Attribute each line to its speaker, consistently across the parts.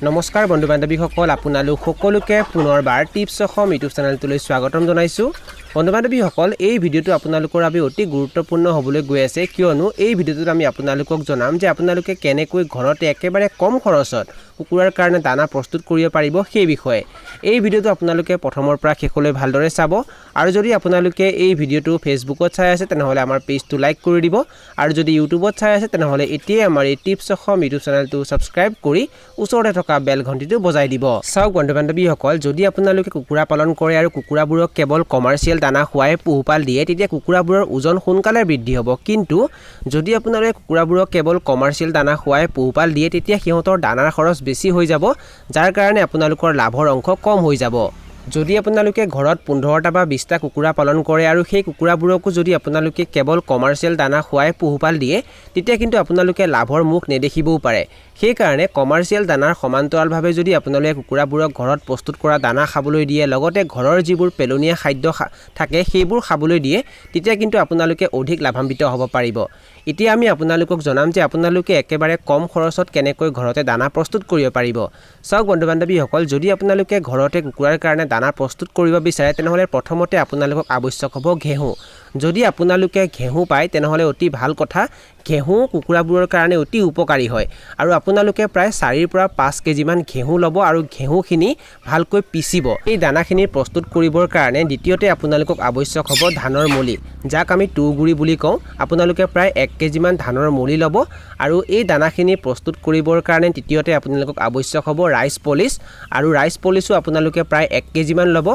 Speaker 1: নমস্কাৰ বন্ধু বান্ধৱীসকল, আপোনালোক সকলোকে পুনৰবাৰ টিপছ অসম ইউটিউব চেনেলটোলৈ স্বাগতম জনাইছোঁ। বন্ধু বান্ধৱীসকল, এই ভিডিঅ'টো আপোনালোকৰ বাবে অতি গুৰুত্বপূৰ্ণ হ'বলৈ গৈ আছে, কিয়নো এই ভিডিঅ'টোত আমি আপোনালোকক জনাম যে আপোনালোকে কেনেকৈ ঘৰতে একেবাৰে কম খৰচত কুকুৰাৰ কাৰণে দানা প্ৰস্তুত কৰিব পাৰিব সেই বিষয়ে। এই ভিডিঅ'টো আপোনালোকে প্ৰথমৰ পৰা শেষলৈ ভালদৰে চাব আৰু যদি আপোনালোকে এই ভিডিঅ'টো ফেচবুকত চাই আছে, তেনেহ'লে আমাৰ পেজটো লাইক কৰি দিব আৰু যদি ইউটিউবত চাই আছে, তেনেহ'লে এতিয়াই আমাৰ এই টিপছ অসম ইউটিউব চেনেলটো ছাবস্ক্ৰাইব কৰি ওচৰতে থকা বেল ঘণ্টিটো বজাই দিব। চাওক বন্ধু বান্ধৱীসকল, যদি আপোনালোকে কুকুৰা পালন কৰে আৰু কুকুৰাবোৰক কেৱল কমাৰ্চিয়েল দানা খুৱাই পোহপাল দিয়ে, তেতিয়া কুকুৰাবোৰৰ ওজন সোনকালে বৃদ্ধি হ'ব। কিন্তু যদি আপোনালোকে কুকুৰাবোৰক কেৱল কমাৰ্চিয়েল দানা খুৱাই পোহপাল দিয়ে, তেতিয়া সিহঁতৰ দানাৰ খৰচ বেছি হৈ যাব, যাৰ কাৰণে আপোনালোকৰ লাভৰ অংশ কম হৈ যাব। যদি আপোনালোকে ঘৰত 15টা বা 20টা কুকুৰা পালন কৰে আৰু সেই কুকুৰাবোৰকো যদি আপোনালোকে কেৱল কমাৰ্চিয়েল দানা খুৱাই পোহপাল দিয়ে, তেতিয়া কিন্তু আপোনালোকে লাভৰ মুখ নেদেখিবও পাৰে। সেইকাৰণে কমাৰ্চিয়েল দানাৰ সমান্তৰালভাৱে যদি আপোনালোকে কুকুৰাবোৰক ঘৰত প্ৰস্তুত কৰা দানা খাবলৈ দিয়ে, লগতে ঘৰৰ যিবোৰ পেলনীয়া খাদ্য থাকে সেইবোৰ খাবলৈ দিয়ে, তেতিয়া কিন্তু আপোনালোকে অধিক লাভান্বিত হ'ব পাৰিব। এতিয়া আমি আপোনালোকক জনাম যে আপোনালোকে একেবাৰে কম খৰচত কেনেকৈ ঘৰতে দানা প্ৰস্তুত কৰিব পাৰিব। চাওক বন্ধু বান্ধৱীসকল, যদি আপোনালোকে ঘৰতে কুকুৰাৰ কাৰণে দানা প্ৰস্তুত কৰিব বিচাৰে, তেনেহ'লে প্ৰথমতে আপোনালোকক আৱশ্যক হ'ব ঘেঁহু। যদি আপোনালোকে ঘেঁহু পায়, তেনেহ'লে অতি ভাল কথা। ঘেঁহু কুকুৰাবোৰৰ কাৰণে অতি উপকাৰী হয় আৰু আপোনালোকে প্ৰায় 4ৰ পৰা 5 কেজিমান ঘেঁহু ল'ব আৰু ঘেঁহুখিনি ভালকৈ পিচিব। এই দানাখিনি প্ৰস্তুত কৰিবৰ কাৰণে দ্বিতীয়তে আপোনালোকক আৱশ্যক হ'ব ধানৰ মলি, যাক আমি তুঁহগুড়ি বুলি কওঁ। আপোনালোকে প্ৰায় 1 কেজিমান ধানৰ মলি ল'ব আৰু এই দানাখিনি প্ৰস্তুত কৰিবৰ কাৰণে তৃতীয়তে আপোনালোকক আৱশ্যক হ'ব ৰাইচ পলিচ আৰু ৰাইচ পলিচো আপোনালোকে প্ৰায় 1 কেজিমান ল'ব।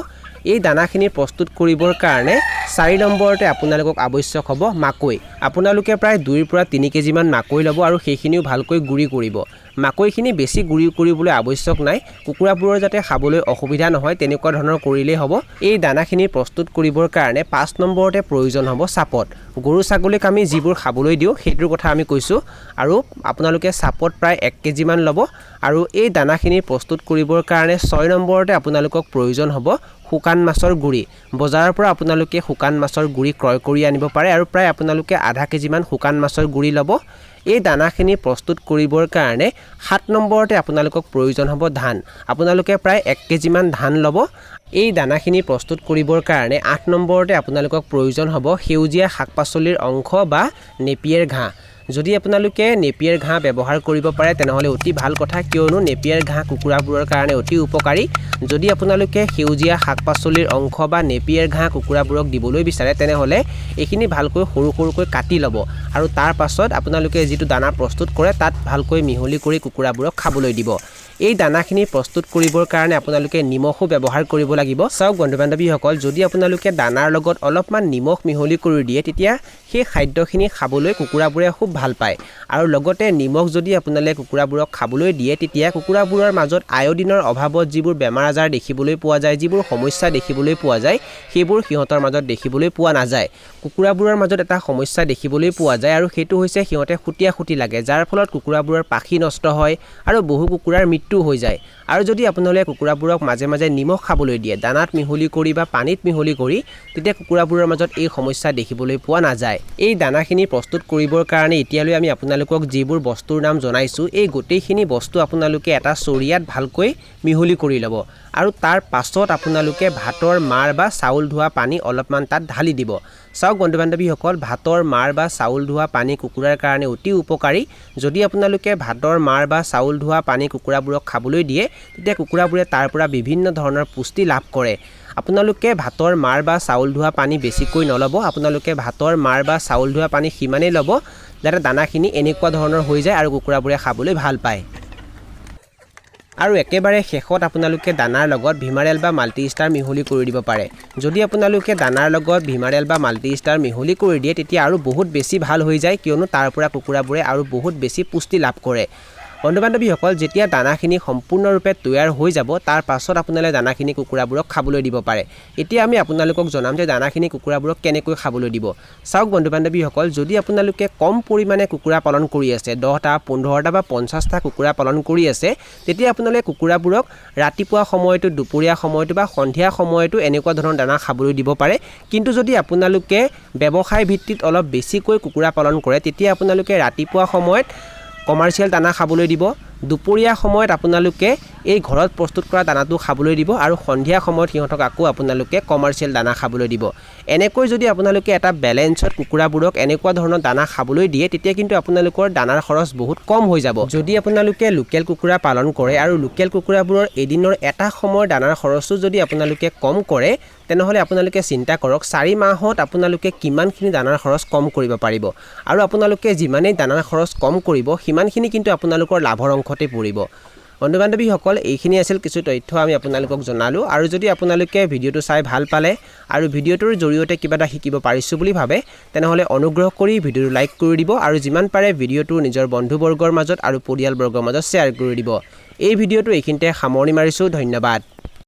Speaker 1: এই দানাখিনি প্ৰস্তুত কৰিবৰ কাৰণে 4 নম্বৰতে আপোনালোকক আৱশ্যক হ'ব মাকৈ। আপোনালোকে প্ৰায় 2ৰ পৰা 3 কেজিমান মাকৈ ল'ব আৰু সেইখিনিও ভালকৈ গুড়ি কৰিব। মাকৈখিনি বেছি গুড়ি কৰিবলৈ আৱশ্যক নাই, কুকুৰাবোৰৰ যাতে খাবলৈ অসুবিধা নহয় তেনেকুৱা ধৰণৰ কৰিলেই হ'ব। এই দানাখিনি প্ৰস্তুত কৰিবৰ কাৰণে 5 নম্বৰতে প্ৰয়োজন হ'ব চাপত। গৰু ছাগলীক আমি যিবোৰ খাবলৈ দিওঁ, সেইটোৰ কথা আমি কৈছোঁ। আৰু আপোনালোকে চাপত প্ৰায় 1 কেজিমান ল'ব আৰু এই দানাখিনি প্ৰস্তুত কৰিবৰ কাৰণে 6 নম্বৰতে আপোনালোকক প্ৰয়োজন হ'ব শুকান মাছৰ গুড়ি। বজাৰৰ পৰা আপোনালোকে শুকান মাছৰ গুড়ি ক্ৰয় কৰি আনিব পাৰে আৰু প্ৰায় আপোনালোকে আধা কেজিমান শুকান মাছৰ গুড়ি ল'ব। এই দানাখিনি প্ৰস্তুত কৰিবৰ কাৰণে 7 নম্বৰতে আপোনালোকক প্ৰয়োজন হ'ব ধান। আপোনালোকে প্ৰায় 1 কেজিমান ধান ল'ব। এই দানাখিনি প্ৰস্তুত কৰিবৰ কাৰণে 8 নম্বৰতে আপোনালোকক প্ৰয়োজন হ'ব সেউজীয়া শাক পাচলিৰ অংশ বা নেপিয়াৰ ঘাঁহ। যদি আপোনালোকে নেপিয়াৰ ঘাঁহ ব্যৱহাৰ কৰিব পাৰে, তেনেহ'লে অতি ভাল কথা, কিয়নো নেপিয়াৰ ঘাঁহ কুকুৰাবোৰৰ কাৰণে অতি উপকাৰী। যদি আপোনালোকে সেউজীয়া শাক পাচলিৰ অংশ বা নেপিয়াৰ ঘাঁহ কুকুৰাবোৰক দিবলৈ বিচাৰে, তেনেহ'লে এইখিনি ভালকৈ সৰু সৰুকৈ কাটি ল'ব আৰু তাৰ পাছত আপোনালোকে যিটো দানা প্ৰস্তুত কৰে তাত ভালকৈ মিহলি কৰি কুকুৰাবোৰক খাবলৈ দিব। এই দানাখিনি প্ৰস্তুত কৰিবৰ কাৰণে আপোনালোকে নিমখো ব্যৱহাৰ কৰিব লাগিব। চাওক বন্ধু বান্ধৱীসকল, যদি আপোনালোকে দানাৰ লগত অলপমান নিমখ মিহলি কৰি দিয়ে, তেতিয়া সেই খাদ্যখিনি খাবলৈ কুকুৰাবোৰে খুব ভাল পায়। আৰু লগতে নিমখ যদি আপোনালোকে কুকুৰাবোৰক খাবলৈ দিয়ে, তেতিয়া কুকুৰাবোৰৰ মাজত আয়ডিনৰ অভাৱত যিবোৰ বেমাৰ আজাৰ দেখিবলৈ পোৱা যায়, যিবোৰ সমস্যা দেখিবলৈ পোৱা যায়, সেইবোৰ সিহঁতৰ মাজত দেখিবলৈ পোৱা নাযায়। কুকুৰাবোৰৰ মাজত এটা সমস্যা দেখিবলৈ পোৱা যায় আৰু সেইটো হৈছে সিহঁতে খুটীয়া খুটি লাগে, যাৰ ফলত কুকুৰাবোৰৰ পাখি নষ্ট হয় আৰু বহু কুকুৰাৰ মৃত্যু হৈ যায়। আৰু যদি আপোনালোকে কুকুৰাবোৰক মাজে মাজে নিমখ খাবলৈ দিয়ে, দানাত মিহলি কৰি বা পানীত মিহলি কৰি, তেতিয়া কুকুৰাবোৰৰ মাজত এই সমস্যা দেখিবলৈ পোৱা নাযায়। এই দানাখিনি প্ৰস্তুত কৰিবৰ কাৰণে এতিয়ালৈ আমি আপোনালোকক যিবোৰ বস্তুৰ নাম জনাইছোঁ, এই গোটেইখিনি বস্তু আপোনালোকে এটা চৰিয়াত ভালকৈ মিহলি কৰি ল'ব আৰু তাৰ পাছত আপোনালোকে ভাতৰ মাৰ বা চাউল ধোৱা পানী অলপমান তাত ঢালি দিব। চাওক বন্ধু বান্ধৱীসকল, ভাতৰ মাৰ বা চাউল ধোৱা পানী কুকুৰাৰ কাৰণে অতি উপকাৰী। যদি আপোনালোকে ভাতৰ মাৰ বা চাউল ধোৱা পানী কুকুৰাবোৰক খাবলৈ দিয়ে, তেতিয়া কুকুৰাবোৰে তাৰ পৰা বিভিন্ন ধৰণৰ পুষ্টি লাভ কৰে। আপোনালোকে ভাতৰ মাৰ বা চাউল ধোৱা পানী বেছিকৈ নল'ব। আপোনালোকে ভাতৰ মাৰ বা চাউল ধোৱা পানী সিমানেই ল'ব যাতে দানাখিনি এনেকুৱা ধৰণৰ হৈ যায় আৰু কুকুৰাবোৰে খাবলৈ ভাল পায়। আৰু একেবাৰে শেষত আপোনালোকে দানাৰ লগত ভিমাৰেল বা মাল্টি ষ্টাৰ মিহলি কৰি দিব পাৰে। যদি আপোনালোকে দানাৰ লগত ভিমাৰেল বা মাল্টি ষ্টাৰ মিহলি কৰি দিয়ে, তেতিয়া আৰু বহুত বেছি ভাল হৈ যায়, কিয়নো তাৰ পৰা কুকুৰাবোৰে আৰু বহুত বেছি পুষ্টি লাভ কৰে। বন্ধু বান্ধৱীসকল, যেতিয়া দানাখিনি সম্পূৰ্ণৰূপে তৈয়াৰ হৈ যাব, তাৰ পাছত আপোনালোকে দানাখিনি কুকুৰাবোৰক খাবলৈ দিব পাৰে। এতিয়া আমি আপোনালোকক জনাম যে দানাখিনি কুকুৰাবোৰক কেনেকৈ খাবলৈ দিব। চাওক বন্ধু বান্ধৱীসকল, যদি আপোনালোকে কম পৰিমাণে কুকুৰা পালন কৰি আছে, 10টা, 15টা বা 50টা কুকুৰা পালন কৰি আছে, তেতিয়া আপোনালোকে কুকুৰাবোৰক ৰাতিপুৱা সময়তো, দুপৰীয়া সময়তো বা সন্ধিয়া সময়তো এনেকুৱা ধৰণৰ দানা খাবলৈ দিব পাৰে। কিন্তু যদি আপোনালোকে ব্যৱসায় ভিত্তিত অলপ বেছিকৈ কুকুৰা পালন কৰে, তেতিয়া আপোনালোকে ৰাতিপুৱা সময়ত কমাৰ্চিয়েল দানা খাবলৈ দিব। দুপৰীয়া সময়ত আপোনালোকে এই ঘৰত প্ৰস্তুত কৰা দানাটো খাবলৈ দিব আৰু সন্ধিয়া সময়ত সিহঁতক আকৌ আপোনালোকে কমাৰ্চিয়েল দানা খাবলৈ দিব। এনেকৈ যদি আপোনালোকে এটা বেলেঞ্চত কুকুৰাবোৰক এনেকুৱা ধৰণৰ দানা খাবলৈ দিয়ে, তেতিয়া কিন্তু আপোনালোকৰ দানাৰ খৰচ বহুত কম হৈ যাব। যদি আপোনালোকে লোকেল কুকুৰা পালন কৰে আৰু লোকেল কুকুৰাবোৰৰ এদিনৰ এটা সময়ৰ দানাৰ খৰচো যদি আপোনালোকে কম কৰে, তেনেহ'লে আপোনালোকে চিন্তা কৰক 4 মাহত আপোনালোকে কিমানখিনি দানাৰ খৰচ কম কৰিব পাৰিব। আৰু আপোনালোকে যিমানেই দানাৰ খৰচ কম কৰিব, সিমানখিনি কিন্তু আপোনালোকৰ লাভৰ অংশতে পৰিব। বন্ধু বান্ধৱীসকল, এইখিনি আছিল কিছু তথ্য আমি আপোনালোকক জনালোঁ। আৰু যদি আপোনালোকে ভিডিঅ'টো চাই ভাল পালে আৰু ভিডিঅ'টোৰ জৰিয়তে কিবা এটা শিকিব পাৰিছোঁ বুলি ভাবে, তেনেহ'লে অনুগ্ৰহ কৰি ভিডিঅ'টো লাইক কৰি দিব আৰু যিমান পাৰে ভিডিঅ'টো নিজৰ বন্ধুবৰ্গৰ মাজত আৰু পৰিয়ালবৰ্গৰ মাজত শ্বেয়াৰ কৰি দিব। এই ভিডিঅ'টো এইখিনিতে সামৰণি মাৰিছোঁ। ধন্যবাদ।